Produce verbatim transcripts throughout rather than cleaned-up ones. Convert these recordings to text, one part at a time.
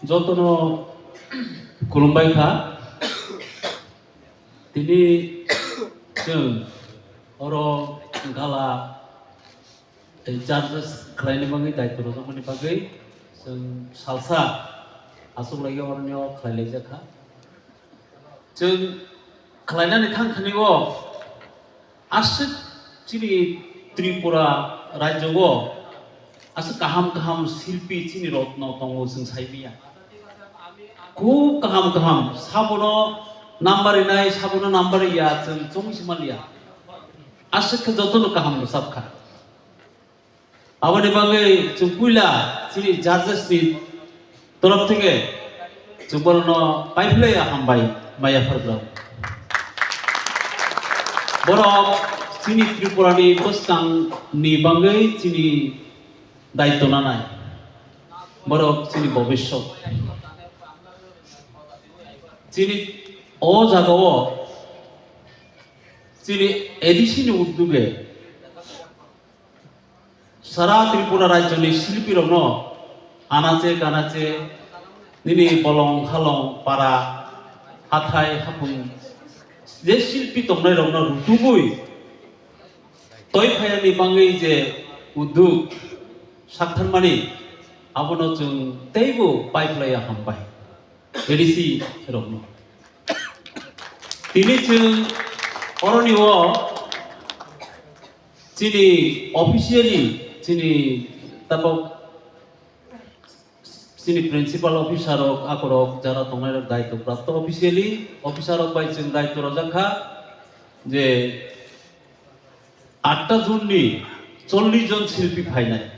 Jotono khulumbai kha. Tini chwng oro gala tei charges khlaini bagwi, daitw rwjakmani bagwi chwng salsa aswk laiya oroni o khlai laijak kha. Chwng khlainani thang thani o aswk chini Tripura rajyo o aswk kaham kaham silpi chini rotno tongo chwng sai manya. Khub kaham kaham, sabono number rinai, sabono number riya, chwng chong si manliya. Aswk khe jotono kaham rwchap kha. Aboni bagwi chwng puila chini judges ni torof theke chwng borokno paiphlaiya hambai maya phargrao. Borok chini Tripura ni bwskang ni bagwi chini daitw nanai. Borok chini bobiswt. Chini o jaga o chini A D C ni udduge sara Tripura rajyoni silpirokno anache kanache nini bolong halong para hathai hapung je silpi tongnairokno rutugwi toi phayani bagwi je udduk saktharmani abono chwng teibo paiphlaiya hambai A D C rokno. Tini chwng oroni o chini officially chini tabok chini principal officer rok, akorok, jara tongnai rok daitw prapto officially officer rok bai chwng daitw rojak kha je atta June ni chollish jon silpi phainai.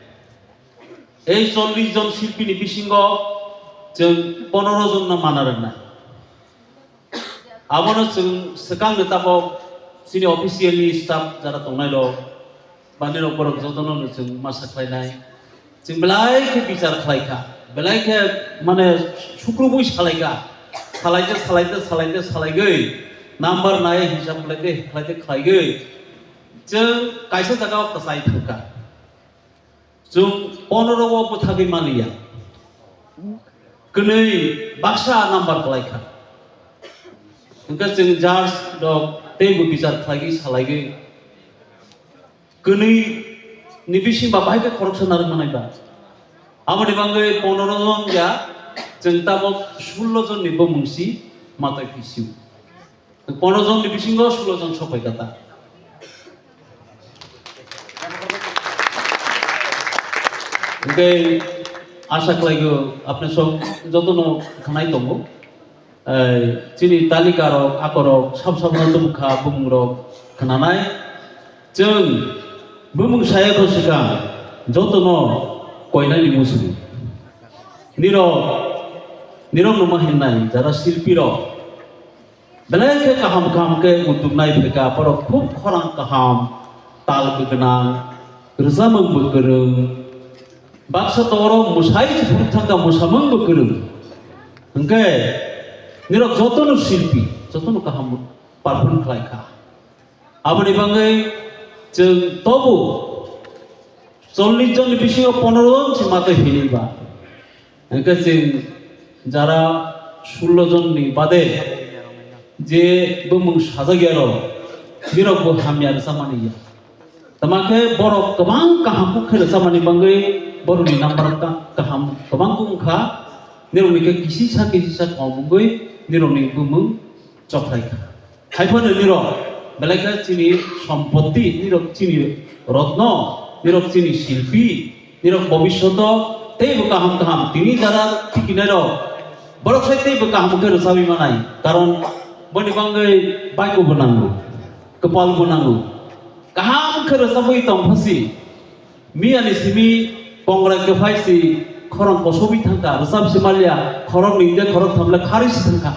Ei chollish jon silpi ni bisingo chwng pondro jon no mana rwnai. Abono chwng swkang ni tabok chini officially staff jara tongnai rok, bani rok borok jotono no chwng masa khlainai. Chwng belai khe bichar khlai kha, belai khe mane sukrubui salai kha, salaite, salaite, salaite, salaigwi number nai hisab khlaite, khlaite, khlaigwi chwng kaisa jaga o kwchai thang kha. Chwng pondro o bwthagwi manliya. Kwnwi baksa number kwlai kha. Hwnkhe chwng judge rok teibo bichar khlaigwi salaigwi kwnwi ni bising ba bahai khe khoroksa narwk manai ba. Aboni bagwi pondro jon ya chwng tabok sullo jon ni bumung si matoi phi sio. Pondro jon ni bisingo sullo jon sok pai kha ta. Hwnkhe asa khlai go apni sok jotono khnai tongo. Ei, chini talika rok, akorok, sab sab no tum kha bumung rok khnanai. Chwng bumung saya ko swkang jotono koinani musu. Nirok, nirok no ma hinnai jara silpi rok. Belai khe kaham kaham khe mutuknai phaikha, borok khub khorang kaham, tal bo gwnang, rwchapmung bo kwrwng. Baksa toro mwsai se phuru thangkha, mwsamung bo kwrwng. Hwnkhe nirok jotono silpi, jotono kaham perform khlai kha. Aboni bagwi chwng tobu chollish jonni bisingo pondro jon se matwi hinwi ba. Hwnkhe chwng jara sullo jonni bade je bumung sajak ya rok, nirok bo hamya rwchapmani ya. Tama khe borok kwbang kaham khe rwchapmani bagwi borokni number ka-, kaham kwbang wngkha, nirokni khe kisisa kisisa kom wngwi nirokni bumung chokhlai kha. Haiphano nirok belai khe chini sompotti, nirok chini rotno, nirok chini silpi, nirok bobishoto teibo kaham kaham tini jara tikinairok borok sai teibo kaham khe rwchabwi manai. Karon boni bagwi baigo bo nango, kwpal bo nango. Kaham khe rwchabwi tong phasi miyani simi kongrai kwphai si khorang kosobwi thangkha, rwchap si maliya, khorok ningde khorok thamle kharwi si thangkha.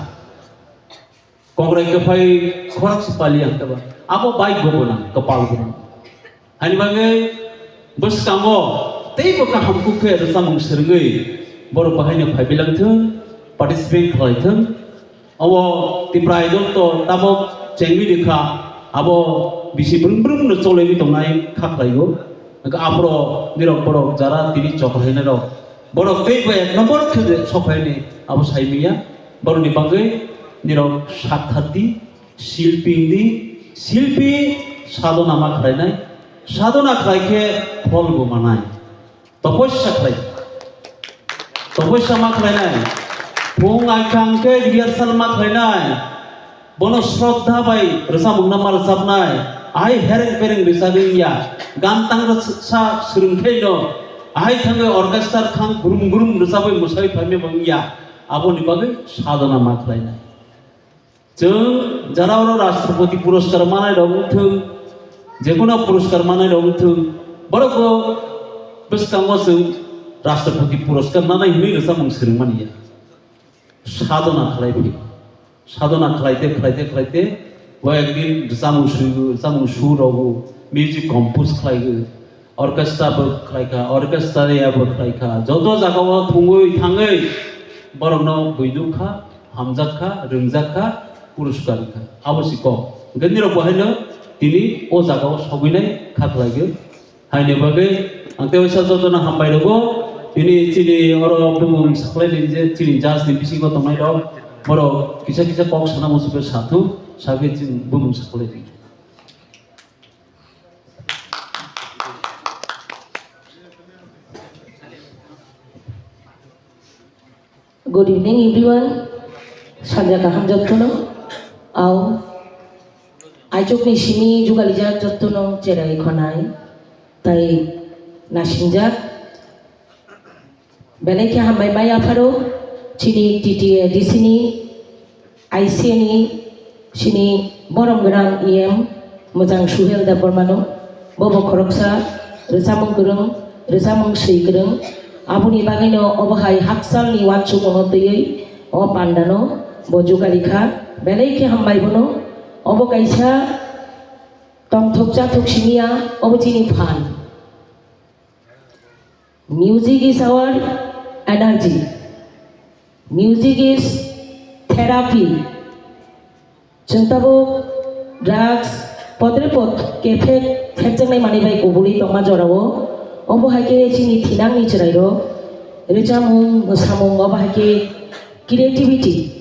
Kongrai kwphai khorok se pali ang khe ba. Abo bai gobonang, kwpal gwnang. Hani bagwi bwskango teibo kaham kuk khe rwchapmung swrwngwi borok bahaino phaibilang thung, participate khlai thung. Abo Tipra Idol to tabok chengwi rikha, abo bisi brum brum no cholaiwi tongnai kha khlaio. Hwnkhe aphro nirok borok jara tini chokrainairok Borok tei bo ek nombor khe de sokhaini abo saimiya. Borokni bagwi nirok sak thar di, silpi wng di, silpi sadona ma khlainai, sadona khlai khe phol bo manai. Topossa khlai, topossa ma khlainai, phung aikang khe rehearsal ma khlainai. Bono shraddha bai rwchapmungno ma rwchapnai, ahai hereng bereng rwchapwi wngya, gan tangrwsa swrwngkhaino, ahai thangwi orchestra thang grum grum rwchapwi mwsawi phaimya bo wngya, aboni bagwi sadona ma khlainai. Chwng jara oro Rashtrapati Puraskar manai rok wngthwng, jekono puraskar manai rok wngthwng, borok bo bwskango chwng Rashtrapati Puraskar nanai hwnwi rwchapmung swrwngmani ya. Sadona khlai phi. Sadona khlaite, khlaite, khlaite, bo ekdin rwchapmung swigo, rwchapmung su rogo, music compose khlaigo, orchestra bo khlaikha, orchestra ya bo khlaikha, joto jagao thwngwi thangwi borokno buidukha, hamjakha, rwngjakha, puruskar wngkha. Abo si kok. Hwnkhe nirok bo haino tini o jagao sogwinai kha khlaigo. Haini bagwi ang tei waisa jotono hambai rwgo. Tini chini oro bumung saklaini je chini judge ni bisingo tongnai rok, borok kisa kisa kok sana muchungwi sathu, sagwi chini bumung saklaini. Good evening everyone. Sanja kaham jottono. Au. Aichukni simi jugalijak jottono cherai khonai. Tai nasingjak. Belai khe hambai mai apharo chini T T A D C ni I C A ni sini borom gwnang E M Mwjang Suhel Debbarmano, bobo khoroksa rwchapmung kwrwng, rwchapmung swi kwrwng, aboni bagwino obo hai hakchalni uansukmano twiwi o pandano bo jugali kha, belai khe hambai bono. Obo kaisa tongthok chathok simiya, obo chini phan. Music is our energy. Music is therapy. Chwng tabuk drugs, podre pod kephek phekjaknai manwi bai kubulwi tongma jorao. Omo hai khe chini thinangni chwrairok rwchapmung, mwsamung, obo hai khe creativity.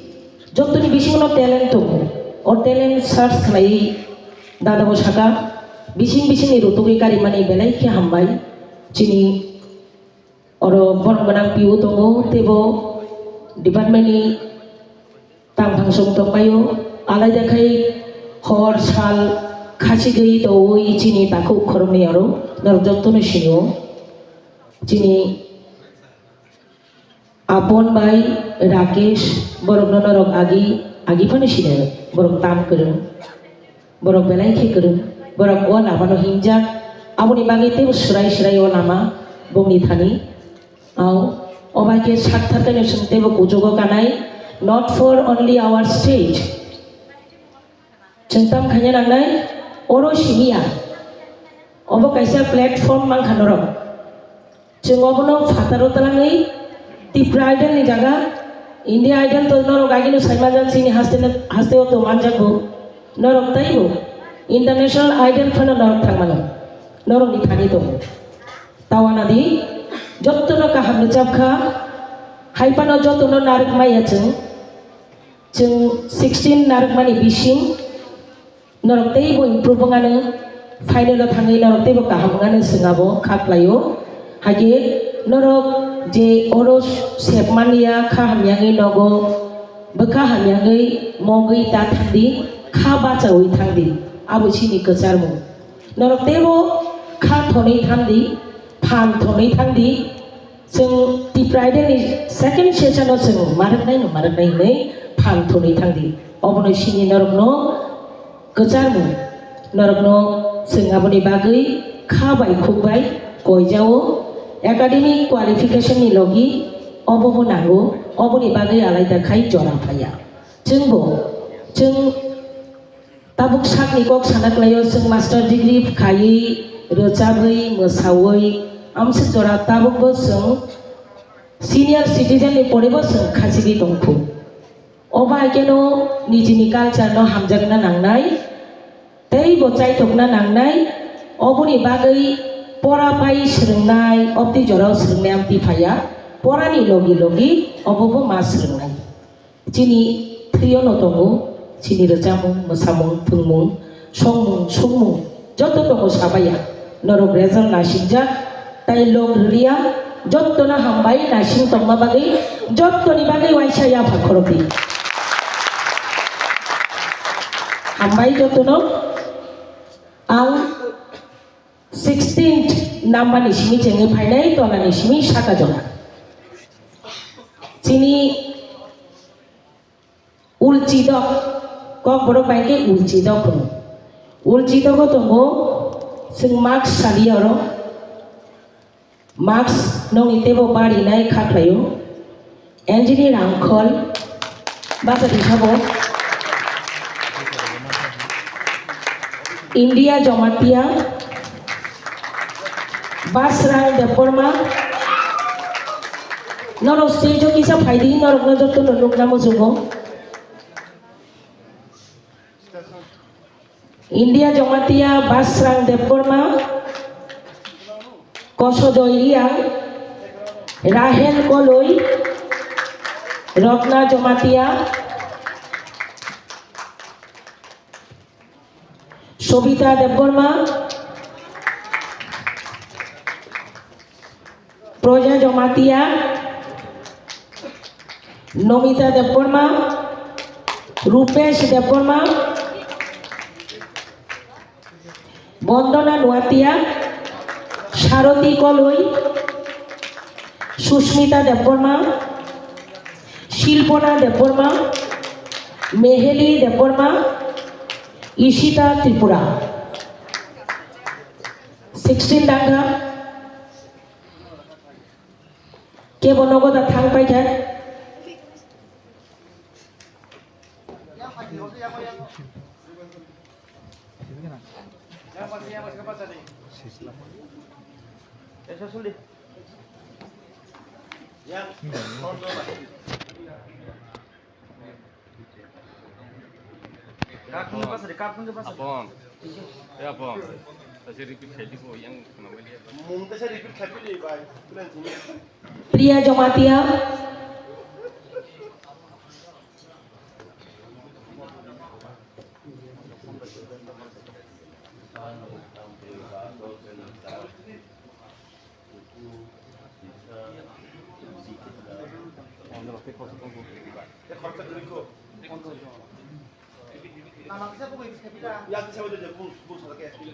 Jotoni bisingo talent tongo. O talent search khlaiwi dadabo saka, bising bisingni rutugwi karimani belai khe hambai. Chini oro borom gwnang P O tongo, teibo department ni tangphang song tongbaio, alaida khai hor sal khasigwi tongwi chini takhuk khoroknwi aro norok jotono sinio. Chini Apon bai Rakesh, borokno norok agi, agi phano sino, borok tam kwrwng, borok belai khe kwrwng, borok o lamano hinjak, aboni bagwi teibo swrai swrai o lama bongni thani. Au, o bai khe sak tharkhaino chwng teibo kuchugo kanai, not for only our state. Chwng tam khaina nangnai, oro simiya. Obo kaisa platform mankha norok. Chwng obono phataro twlangwi Tipra Idol ni jaga, India Idol to norok agino saimanjak chini haste, haste o to manjak bo. Norok taibo International Idol phano norok thangmano. Norok ni thani tongo. Tawana di, jottono kaham rwchapkha, hai phano jottono narwk maya chwng. Chwng sixteen narwkmani bising norok teibo improve wngano, final o thangwi norok teibo kaham wngano chwng abo kha khlaio. Hakhe norok je oro sepmani ya kha hamyangwi nogo, bwkha hamyangwi mogwi ta thangdi, kha bachaui thangdi, abo chini kwcharmung. Norok teibo kha thonwi thangdi, phan thonwi thangdi, Chwng Tipra Idol ni second session o chwng marwknai no marwknai hinwi phan thunwi thangdi. Obono sini norokno kwcharmung, norokno chwng aboni bagwi kha bai khuk bai koijao, academic qualification ni logi obo bo nango, oboni bagwi alaida khai jora phaiya. Chwngbo, chwng Tabuk sakni kok sana khlaio, chwng master degree khaiwi, rwchabwi, mwsawi, amswk jora tabukbo chwng senior citizen ni porebo chwng khachigwi tongkhu. Obo hai kheno nijini culture no hamjakna nangnai, tei bo chaithokna nangnai, oboni bagwi pora pai swrwngnai, obtwi jorao swrwngnai amtwi phaiya. Porani logi logi obo bo ma swrwngnai. Chini thwio no tongo, chini rwchapmung, mwsamung, thwngmung, songmung, songmung, joto tongo sabaya. Norok result nasingjak, tai lok rwliya, jotono hambai nasing tongma bagwi, jotoni bagwi waisa yapha khorokdi. Hambai jotono. Ang sixteenth number ni simi chengwi phainai, tola ni simi saka jora. Chini ulchidok, Kokborok bai khe ulchidok hwno. Ulchidogo tongo chwng marks saliya oro. Marks nokni teibo barinai kha khlaio. Engineer Angkhol, bachadi sabo. India Jamatia, Basrang Debbarma. Norok stage o kisa phaidi, norokno jotono nukna muchungo. India Jamatia, Basrang Debbarma, Kosojoy Riang, Rahel Koloi, Rotna Jamatia, Sobita Debbarma, Proja Jamatia, Nomita Debbarma, Rupesh Debbarma, Bondona Nuatia, Saroti Koloi, Susmita Debbarma, Shilpona Debbarma, Meheli Debbarma, Ishita Tripura. Sixteen dangkha. Kebo nogo da thang paikha. Apon. Eh, apon. Tase repeat khai di ko, yang khna mali. Priya Jamatia.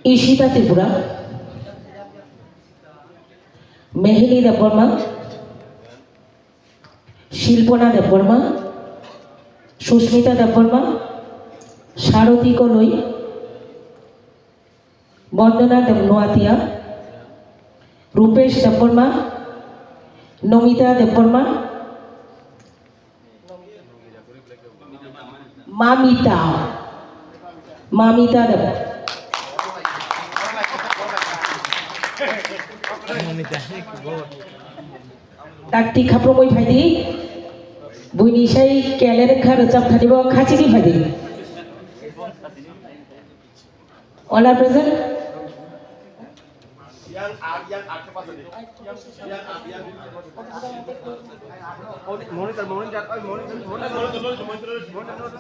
Ishita Tripura, Meheli Debbarma, Shilpona Debbarma, Susmita Debbarma, Saroti Koloi, Bondona Deb-, Noatia, Rupesh Debbarma, Nomita Debbarma, Mamita, Mamita Deb-, Dakti khaprumwi phaidi, buini sai keler kha rwchap thani bo khachigwi phaidi. All are present? Monitor, monitor, monitor, monitor, monitor.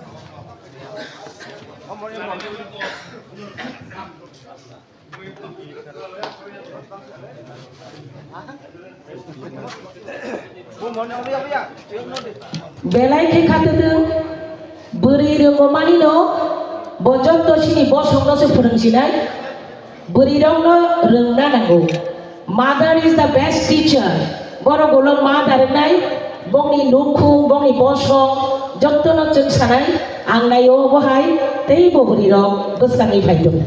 Oh, monitor, monitor. Belai khe khatwtwng, bwrwi rwngmani no bo jotto chini bosongno se phwrwngsinai, bwrwi rokno rwngna nango. Mother is the best teacher. Borok ulo ma da rwnai, bongni nukhung, bongni bosong, jottono chwng sanai, ang naio bo hai, tei bo bwrwi rok bwskangwi phai tongo.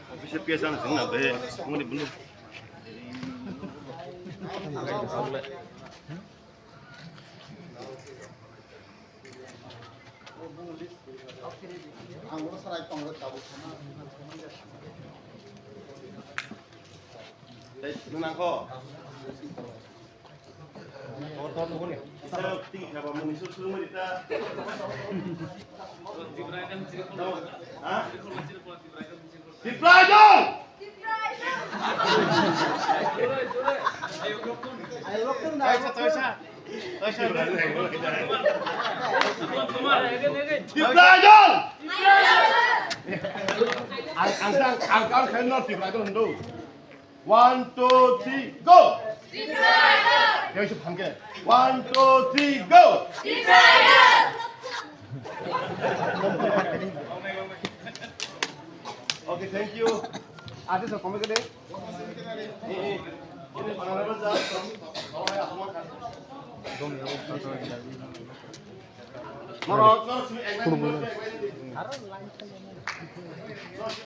Office P S ang sing na be, mo ni bunu. Nunangkho. Isa tiki khaba muni su suru mari ta. Ha? Tipra jong! Tipra jong! Ang, ang, ang, ang, ang, ang, Tipra jong! One, two, three, go! Yang sih bangke. One, two, three, go! Okay, thank you. Artist, come again.